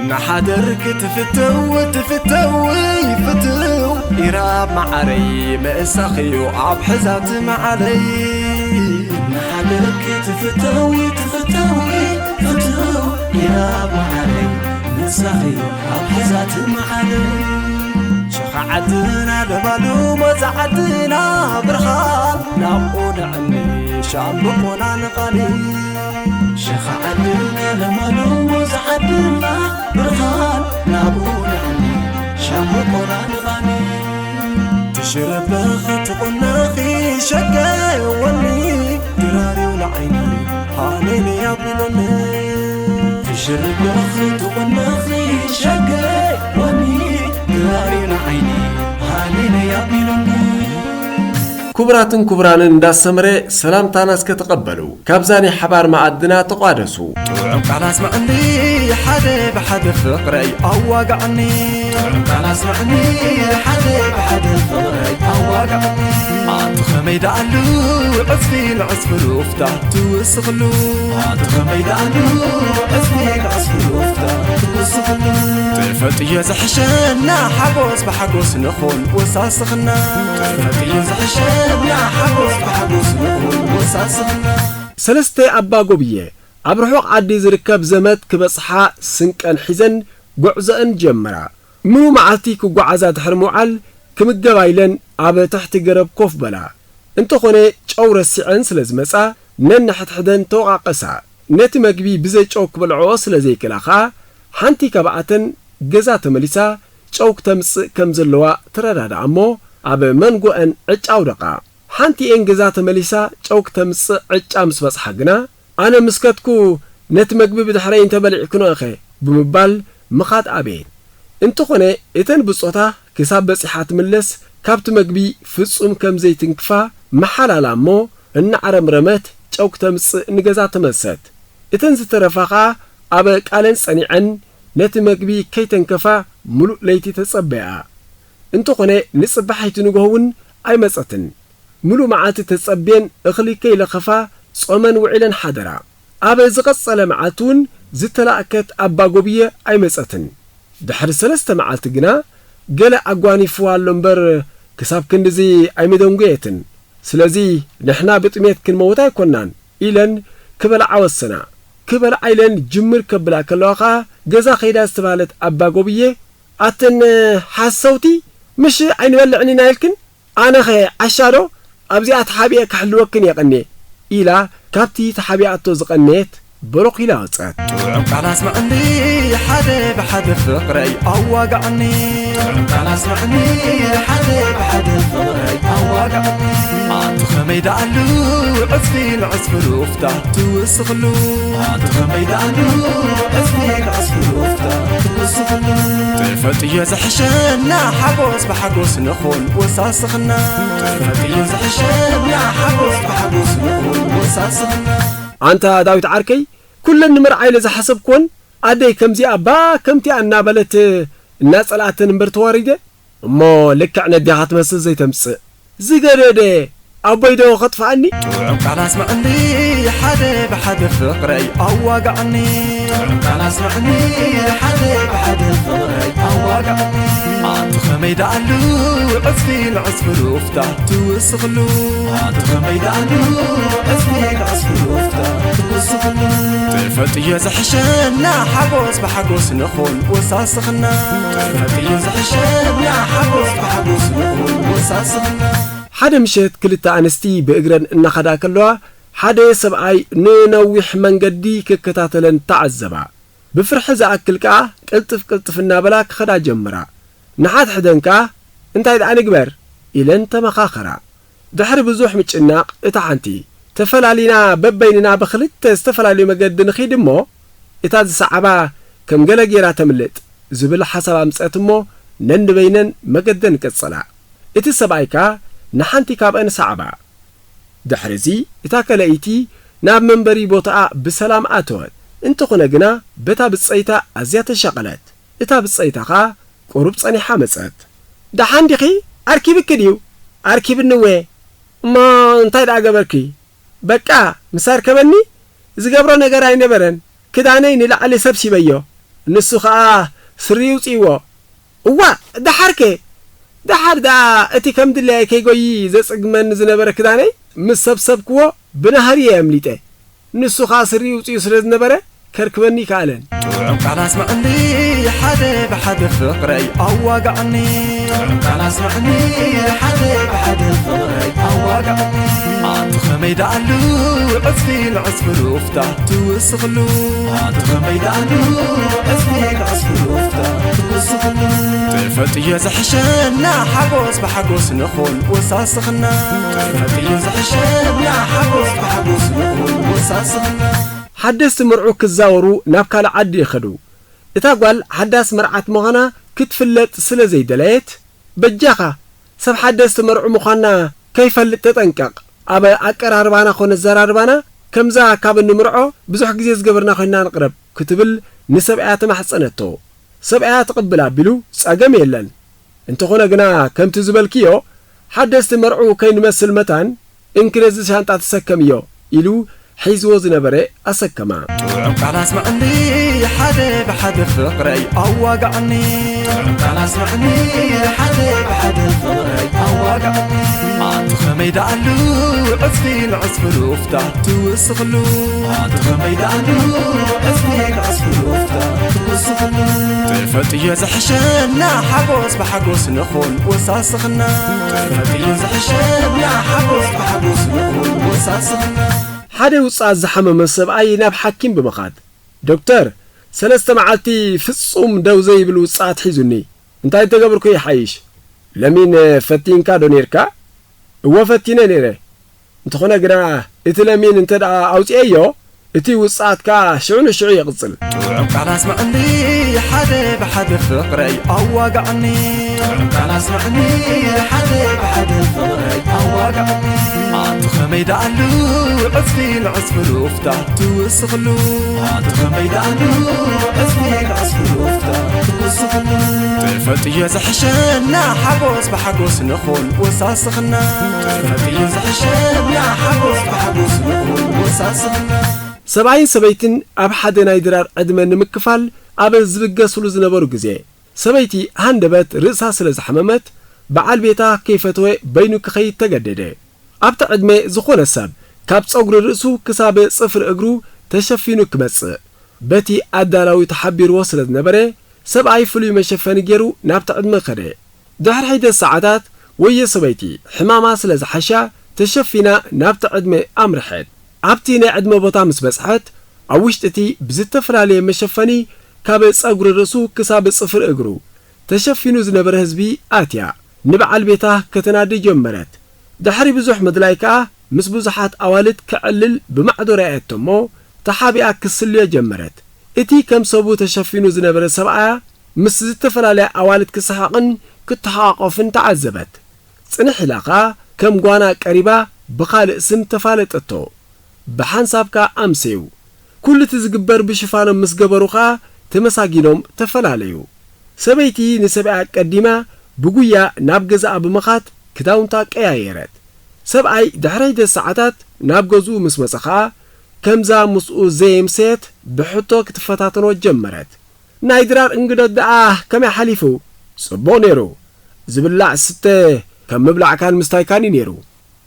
ንሓደር ክትፍተው ትፍተው ፍትው ኢራብ መዓረይ ምእሳኽዩ ኣብ ሕዛት መዓለይ። ንሓደር ክትፍተው ትፍተው ፍትው ኢራብ መዓረይ ምእሳኽዩ ኣብ ሕዛት መዓለይ። ሸኻ ዓድና ለማሉ ሞዛ ዓድና ብርኻ ናብኡ ንዕኒ ሻምብቆና ንቓኒ። ሸኻ ዓድና ለማሉ ሞዛ ዓድና ብርኻ ናብኡ ንዕኒ ሻምብቆና ንቓኒ። ትሽረበኺ ትቑነኺ ሸገወኒ ድራሪው ንዓይኒ ሃሌሉያ ቢሎኒ። ትሽርበኺ ትቑነኺ ሸገወኒ ድራሪው ንዓይኒ ሃሌሉያ ቢሎኒ። ክቡራትን ክቡራንን እንዳሰመረ ሰላምታና እስከ ተቐበሉ። ካብዛ ናይ ሓባር መኣድና ተቋደሱ። ጥዑም ቃል ኣስምዕኒ ሓደ ብሓደ ፍቕረይ ኣዋግዕኒ። ጥዑም ቃል ኣስምዕኒ ሓደ ብሓደ ፍቕረይ ኣዋግዕኒ። ኣቲ ኸመይ ደኣሉ ዕጽፊ ንዕጽፊ ሉፍታ ትውስኽሉ። ኣቲ ኸመይ ደኣሉ ዕጽፊ ንዕጽፊ ሉፍታ ትውስኽሉ። ተፈልጥዮ ዝሕሸና ሓጎስ ብሓጎስ ንኹን ወሳስኽና። ተፈልጥዮ ዝሕሸና ሓጎስ ብሓጎስ ንኹን ወሳስኽና። ሰለስተ ኣባ ጎብየ ኣብ ርሑቕ ዓዲ ዝርከብ ዘመድ ክበጽሓ ስንቀን ሒዘን ጉዕዘአን ጀመራ። ምሉእ መዓልቲ ክጓዓዛ ድሕሪ ምውዓል፣ ክምገባ ኢለን ኣብ ትሕቲ ገረብ ኮፍ በላ። እንተኾነ፣ ጨው ረሲዐን ስለ ዝመጻ፣ ነንሕድሕደን ተወቓቐሳ። ነቲ መግቢ ብዘይ ጨው ክበልዕኦ ስለ ዘይክእላ ኸኣ፣ ሓንቲ ካብኣተን ገዛ ተመሊሳ ጨው ክተምጽእ ከም ዘለዋ ተረዳድኣ እሞ፣ ኣብ መንጎኣን ዕጫ ኣውደቓ። ሓንቲኤን ገዛ ተመሊሳ ጨው ክተምጽእ ዕጫ ምስ በጽሓ ግና፣ ኣነ ምስ ከድኩ ነቲ መግቢ ብድሕረይ እንተበሊዕክንኦ ኢኸ ብምባል ምኻድ ኣበየት። እንተኾነ፣ እተን ብጾታ ክሳብ በጺሓ ትምለስ ካብቲ መግቢ ፍጹም ከም ዘይትንክፋ መሓላላ እሞ፣ እናዕረምረመት ጨው ክተምጽእ ንገዛ ተመልሰት። እተን ዝተረፋ ኸኣ ኣብ ቃለን ጸኒዐን ነቲ መግቢ ከይተንከፋ ምሉእ ለይቲ ተጸበያ። እንተኾነ፣ ንጽባሒቲ ንግሆ እውን ኣይመጸትን። ምሉእ መዓልቲ ተጸብየን እኽሊ ከይለኸፋ ጾመን ውዒለን ሓደራ። ኣብ ዝቐጸለ መዓልቲ እውን ዝተላእከት ኣባ ጎብየ ኣይመጸትን። ድሕሪ ሰለስተ መዓልቲ ግና፣ ገለ ኣጓኒፍዋ ኣሎ እምበር፣ ክሳብ ክንድዚ ኣይመደንጎየትን። ስለዚ፣ ንሕና ብጥሜት ክንመውት ኣይኮናን፣ ኢለን ክበልዓ ወሰና። ክበልዓ ኢለን ጅምር ከብላ ከለዋ ኸኣ፣ ገዛ ከይዳ ዝተባህለት ኣባ ጎብየ፣ ኣተን ሓሰውቲ፣ ምሽ ኣይንበልዕን ኢና ኢልክን? ኣነኸ ዓሻ ዶ ኣብዚኣ ተሓቢኤ ክሕልወክን እየ ቀንየ፣ ኢላ ካብቲ ተሓቢኣቶ ዝቐነየት በሮኽ ኢላ ወጸት። ጥዑም ቃል ኣስምዕኒ ሓደ ብሓደ ፍቕረይ ኣዋግዕኒ። ጥዑም ቃል ኣስምዕኒ ሓደ ብሓደ ፍቕረይ ኣዋግዕኒ። ኣቲ ኸመይ ደኣሉ ዕጽፊ ንዕጽፊ ሉፍታ ትውስኽሉ። ኣቲ ኸመይ ደኣሉ ዕጽፊ ንዕጽፊ ሉፍታ ትውስኽሉ። ተፈልጥዮ ዝሕሸና ሓጎስ ብሓጎስ ንኹን ወሳስኽና። ተፈልጥዮ ዝሕሸና ሓጎስ ብሓጎስ ንኹን ወሳስኽና። ኣንታ ዳዊት ዓርከይ፣ ኩለን ንመርዓ ኢለ ዝሓሰብክወን ኣደይ ከምዚኣ ባ ከምቲኣ እናበለት እናጸልኣተን እምበር ተዋሪደ። እሞ ልክዕ ነዲኻ ትመስል ዘይተምጽእ። ዝገደደ ኣቦይ ዶ ከጥፍኣኒ? ጥዑም ቃል ኣስምዕኒ ሓደ ብሓደ ፍቕረይ ኣዋግዕኒ። ጥዑም ቃል ኣስምዕኒ ሓደ ብሓደ ፍቕረይ ኣዋግዕኒ። ኣቲ ኸመይ ደኣሉ ዕጽፊ ንዕጽፊ ሉፍታ ትውስኽሉ። ኣቲ ኸመይ ደኣሉ ዕጽፊ ንዕጽፊ ሉፍታ ትውስኽሉ። ተፈልጥዮ ዝሕሸና ሓጎስ ብሓጎስ ንኹን ወሳስኽና። ተፈልጥዮ ዝሕሸና ሓጎስ ብሓጎስ ንኹን ወሳስኽና። ሓደ ምሸት ክልተ ኣንስቲ ብእግረን እናኸዳ ከለዋ፣ ሓደ ሰብኣይ ንነዊሕ መንገዲ ክከታተለን ተዓዘባ። ብፍርሒ ዝኣክል ከኣ ቅልጥፍ ቅልጥፍ እናበላ ክኸዳ ጀመራ። ንሓድሕደን ከኣ፣ "እንታይ ደኣ ንግበር?" ኢለን ተመኻኸራ። ድሕሪ ብዙሕ ምጭናቕ፣ እታ ሓንቲ፣ "ተፈላሊና በበይንና ብኽልተ ዝተፈላለዩ መገዲ ንኺድ እሞ፣ እታ ዝሰዓባ ከም ገለ ጌራ ተምልጥ" ዝብል ሓሳብ ኣምጸት እሞ፣ ነንበይነን መገደን ቀጸላ። እቲ ሰብኣይ ከኣ ንሓንቲ ካብአን ሰዓባ። ድሕሪዚ፣ እታ ከለይቲ ናብ መንበሪ ቦታኣ ብሰላም ኣተወት። እንተኾነ ግና፣ በታ ብጸይታ ኣዝያ ተሻቐለት። እታ ብጸይታ ኸኣ ቁሩብ ጸኒሓ መጸት። "ደሓን ዲኺ? ኣርኪብኪ ድዩ?" "ኣርኪብኒ እወ። እሞ እንታይ ደኣ ገበርኪ?" "በቃ፣ ምስ ኣርከበኒ ዝገብሮ ነገር ኣይነበረን። ክዳነይ ንላዕሊ ሰብሲበዮ። ንሱ ኸኣ ስሪ ይውጽእዎ። እዋ፣ ደሓርከ? ደሓር ደኣ እቲ ከም ድላየ ከይጎዪ ዘጽግመኒ ዝነበረ ክዳነይ ምስ ሰብሰብክዎ ብናህሪ እየ ኣምሊጠ። ንሱ ኸኣ ስሪ ይውጽኡ ስለ ዝነበረ ከርክበኒ ይከኣለን። ጥዑም ቃል ኣስምዕኒ ሓደ ብሓደ ፍቕረይ ኣዋግዓኒ። ጥዑም ቃል ኣስምዕኒ ሓደ ብሓደ ፍቕረይ ኣዋግዓኒ። ኣቲ ኸመይ ደኣሉ ዕጽፊ ንዕጽፊ ሉፍታ ትውስኽሉ። ኣቲ ኸመይ ደኣሉ ዕጽፊ ንዕጽፊ ሉፍታ ትውስኽሉ። ትፈልጥዮ ዝሕሸና ሓጎስ ብሓጎስ ንኹን ወሳስኽና። ትፈልጥዮ ዝሕሸና ሓጎስ ብሓጎስ ንኹን ወሳስኽና። ሓደስቲ መርዑ ክዛወሩ ናብ ካልእ ዓዲ ይኸዱ። እታ ጓል ሓዳስ መርዓት ምዃና ክትፍለጥ ስለ ዘይደለየት፣ በጃኻ፣ ሰብ ሓደስቲ መርዑ ምዃንና ከይፈልጥ ተጠንቀቕ። ኣብ ኣቀራርባና ኾነ ኣዘራርባና ከምዛ ካብ እንምርዖ ብዙሕ ግዜ ዝገበርና ኮይንና ንቕረብ ክትብል ንሰብኣያ ተማሕጸነቶ። ሰብኣያ ትቕብል ኣቢሉ ጸገም የለን። እንተኾነ ግና ከምቲ ዝበልክዮ ሓደስቲ መርዑ ከይንመስል መታን እንክነዚ ሻንጣ ተሰከምዮ ኢሉ ሒዝዎ ዝነበረ ኣሰከማ። ጥዑም ቃል ኣስምዕኒ ሓደ ብሓደ ፍቕረይ ኣዋግዓኒ። ጥዑም ቃል ኣስምዕኒ ሓደ ብሓደ ፍቕረይ ኣዋግዓኒ። ኣቲ ኸመይ ደኣሉ ዕጽፊ ንዕጽፊ ሉፍታ ትውስኽሉ። ኣቲ ኸመይ ደኣሉ ዕጽፊ ንዕጽፊ ሉፍታ ትውስኽሉ። ትፈልጥዮ ዝሕሸና ሓጎስ ብሓጎስ ንኹን ወሳስኽና። ትፈልጥዮ ዝሕሸና ሓጎስ ብሓጎስ ንኹን ወሳስኽና። ሓደ ውጽኣት ዝሓመመ ሰብኣይ ናብ ሓኪም ብምኻድ፣ ዶክተር፣ ሰለስተ መዓልቲ ፍጹም ደው ዘይብል ውጽኣት ሒዙኒ። እንታይ እንተገበርኩ ይሓይሽ? ለሚን ፈቲንካ ዶ ኔርካ? እወ ፈቲነ ኔረ። እንተኾነ ግና እቲ ለሚን እንተ ደኣ ኣውጺኤዮ፣ እቲ ውጽኣት ከኣ ሽዑ ንሽዑ ይቕጽል። ጥዑም ቃል ኣስምዕኒ ሓደ ብሓደ ፍቕረይ ኣዋግዓኒ። ጥዑም ቃል ኣስምዕኒ ሓደ ብሓደ ፍቕረይ ኣዋግዓኒ። ኣቲ ኸመይ ደኣሉ ዕጽፊ ንዕጽፊ ሉፍታ ትውስኽሉ። ኣቲ ኸመይ ደኣሉ ዕጽፊ ንዕጽፊ ሉፍታ ትውስኽሉ። ትፈልጥዮ ዝሕሸና ሓጎስ ብሓጎስ ንኹን ወሳስኽና። ትፈልጥዮ ዝሕሸና ሓጎስ ብሓጎስ ንኹን ወሳስኽና። ሰብኣይን ሰበይትን ኣብ ሓደ ናይ ድራር ዕድመ ንምክፋል ኣብ ዝብገስሉ ዝነበሩ ግዜ፣ ሰበይቲ ሃንደበት ርእሳ ስለ ዝሓመመት፣ በዓል ቤታ ከይፈተወ በይኑ ክኸይድ ተገደደ። ኣብቲ ዕድመ ዝኾነ ሰብ ካብ ጸጉሪ ርእሱ ክሳብ ጽፍሪ እግሩ ተሸፊኑ ክመጽእ በቲ ኣዳላዊ ተሓቢርዎ ስለ ዝነበረ፣ ሰብኣይ ፍሉይ መሸፈኒ ገይሩ ናብቲ ዕድመ ከደ። ድሕሪ ሒደት ሰዓታት፣ ወዮ ሰበይቲ ሕማማ ስለ ዝሓሻ፣ ተሸፊና ናብቲ ዕድመ ኣምርሐት። ኣብቲ ናይ ዕድመ ቦታ ምስ በጽሐት፣ ኣብ ውሽጢ እቲ ብዝተፈላለየ መሸፈኒ ካብ ጸጉሪ ርእሱ ክሳብ ጽፍሪ እግሩ ተሸፊኑ ዝነበረ ህዝቢ ኣትያ፣ ንበዓል ቤታ ከተናዲ ጀመረት። ድሕሪ ብዙሕ ምድላይ ከኣ፣ ምስ ብዙሓት ኣዋልድ ክዕልል ብማዕዶ ረኣየቶ እሞ፣ ተሓቢኣ ክትስልዮ ጀመረት። እቲ ከም ሰቡ ተሸፊኑ ዝነበረ ሰብኣያ፣ ምስ ዝተፈላለያ ኣዋልድ ክስሕቕን ክተሓቋቖፍን ተዓዘበት። ጽንሕ ኢላ ኸኣ ከም ጓና ቀሪባ ብኻልእ ስም ተፋለጠቶ። ብሓንሳብ ከኣ ኣምሰዩ። ኩሉ እቲ ዝግበር ብሽፋኖም ምስ ገበሩ ኸኣ ተመሳጊኖም ተፈላለዩ። ሰበይቲ ንሰብኣያ ኣቀዲማ ብጉያ ናብ ገዛኣ ብምኻድ ክዳውንታ ቀያየረት። ሰብኣይ ድሕሪ ሒደት ሰዓታት ናብ ገዝኡ ምስ መጸ ኸኣ፣ ከምዛ ምስኡ ዘየምሰየት ብሕቶ ክትፈታተኖ ጀመረት። ናይ ድራር እንግዶት ደኣ ከመይ ሓሊፉ? ጽቡቕ ነይሩ። ዝብላዕ ዝስተ ከም ምብላዕካን ምስታይካን እዩ ነይሩ።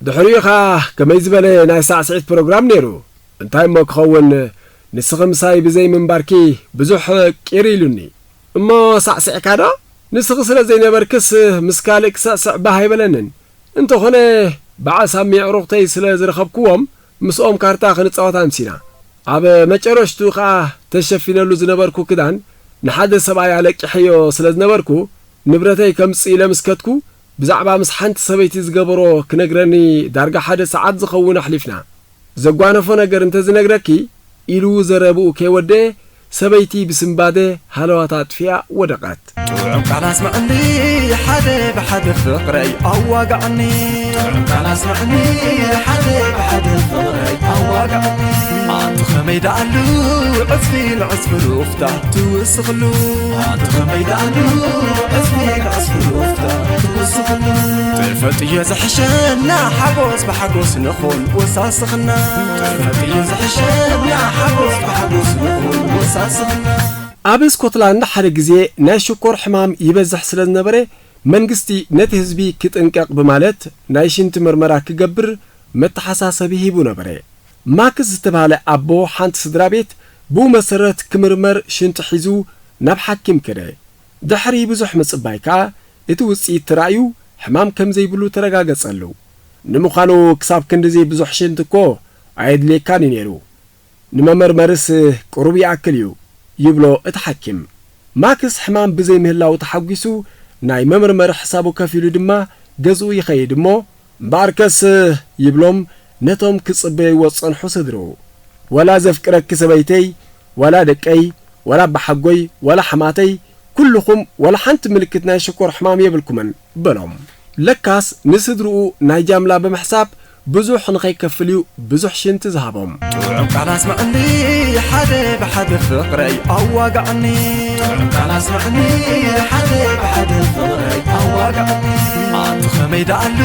ድሕሪኡ ኸኣ ከመይ ዝበለ ናይ ሳዕስዒት ፕሮግራም ነይሩ? እንታይ እሞ ክኸውን፣ ንስኺ ምሳይ ብዘይ ምንባርኪ ብዙሕ ቂር ኢሉኒ። እሞ ሳዕሲዕካ ዶ? ንስኺ ስለ ዘይነበርክስ ምስ ካልእ ክስዕስዕ ባህ ኣይበለንን። እንተኾነ በዓል ሳሚ ኣዕሩኽተይ ስለ ዝረኸብክዎም ምስኦም ካርታ ክንጻወት ኣምሲና። ኣብ መጨረሽትኡ ኸኣ ተሸፊነሉ ዝነበርኩ ክዳን ንሓደ ሰብኣይ ኣለቂሐዮ ስለ ዝነበርኩ፣ ንብረተይ ከምጽእ ኢለ ምስ ከድኩ፣ ብዛዕባ ምስ ሓንቲ ሰበይቲ ዝገበሮ ክነግረኒ ዳርጋ ሓደ ሰዓት ዝኸውን ኣሕሊፍና። ዘጓነፎ ነገር እንተ ዝነግረኪ፣ ኢሉ ዘረብኡ ከይወደአ፣ ሰበይቲ ብስንባደ ሃለዋታ ኣጥፊኣ ወደቐት። ጥዑም ቃል ኣስምዕኒ ሓደ ብሓደ ፍቕረይ ኣዋግዓኒ። ጥዑም ቃል ኣስምዕኒ ሓደ ብሓደ ፍቕረይ ኣዋግዓኒ። ኣቲ ኸመይ ደኣሉ ዕጽፊ ንዕጽፊ ሉፍታ ትውስኽሉ። ኣቲ ኸመይ ደኣሉ ዕጽፊ ንዕጽፊ ሉፍታ ትውስኽሉ። ትፈልጥዮ ዝሕሸና ሓጎስ ብሓጎስ ንኹን ወሳስኽና። ትፈልጥዮ ዝሕሸና ሓጎስ ብሓጎስ ንኹን ወሳስኽና። ኣብ ስኮትላንድ ሓደ ግዜ ናይ ሽኮር ሕማም ይበዝሕ ስለ ዝነበረ፣ መንግስቲ ነቲ ህዝቢ ክጥንቀቕ ብማለት ናይ ሽንቲ መርመራ ክገብር መተሓሳሰቢ ሂቡ ነበረ። ማክስ ዝተባህለ ኣቦ ሓንቲ ስድራ ቤት ብኡ መሰረት ክምርመር ሽንቲ ሒዙ ናብ ሓኪም ከደ። ድሕሪ ብዙሕ ምጽባይ ከኣ እቲ ውጽኢት ተራእዩ ሕማም ከም ዘይብሉ ተረጋገጸሉ። ንምዃኑ ክሳብ ክንድዚ ብዙሕ ሽንቲ እኮ ኣየድልየካን እዩ ነይሩ። ንመመርመርስ ቅሩብ ይኣክል እዩ ይብሎ እቲ ሓኪም። ማክስ ሕማም ብዘይ ምህላው ተሓጒሱ ናይ መመርመሪ ሕሳቡ ከፊሉ ድማ ገዝኡ ይኸይድ እሞ እምበኣርከስ ይብሎም ነቶም ክጽበይዎ ዝጸንሑ ስድርኡ። ዋላ ዘፍቅረኪ ሰበይተይ፣ ዋላ ደቀይ፣ ዋላ ኣባሓጎይ፣ ዋላ ሓማተይ፣ ኩልኹም ዋላ ሓንቲ ምልክት ናይ ሽኮር ሕማም የብልኩምን በሎም። ለካስ ንስድርኡ ናይ ጃምላ ብምሕሳብ ብዙሕ ንኸይከፍል እዩ ብዙሕ ሽንቲ ዝሃቦም። ጥዑም ቃል ኣስምዕኒ ሓደ ብሓደ ፍቕረይ ኣዋጋዕኒ። ጥዑም ቃል ኣስምዕኒ ሓደ ብሓደ ፍቕረይ ኣዋጋዕኒ። ኣቲ ኸመይ ደኣሉ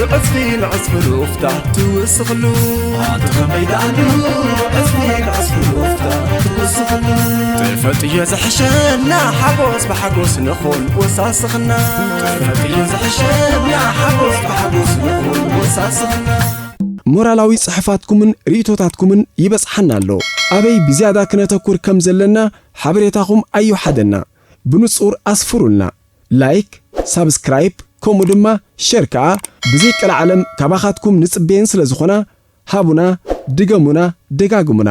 ዕጽፊ ንዕጽፊ ሉፍታ ትውስኽሉ። ኣቲ ኸመይ ደኣሉ ዕጽፊ ንዕጽፊ ሉፍታ ትውስኽሉ። ተፈልጥዮ ዝሕሸና ሓጎስ ብሓጎስ ንኹን ወሳስኽና። ተፈልጥዮ ዝሕሸና ሓጎስ ብሓጎስ ንኹን ወሳስኽና። ሞራላዊ ጽሑፋትኩምን ርእይቶታትኩምን ይበጽሓና ኣሎ። ኣበይ ብዝያዳ ክነተኩር ከም ዘለና ሓበሬታኹም ኣይውሓደና። ብንጹር ኣስፍሩልና። ላይክ፣ ሳብስክራይብ፣ ከምኡ ድማ ሸር ከኣ ብዘይ ቀልዓለም ካባኻትኩም ንጽበየን ስለ ዝኾና ሃቡና፣ ድገሙና፣ ደጋግሙና።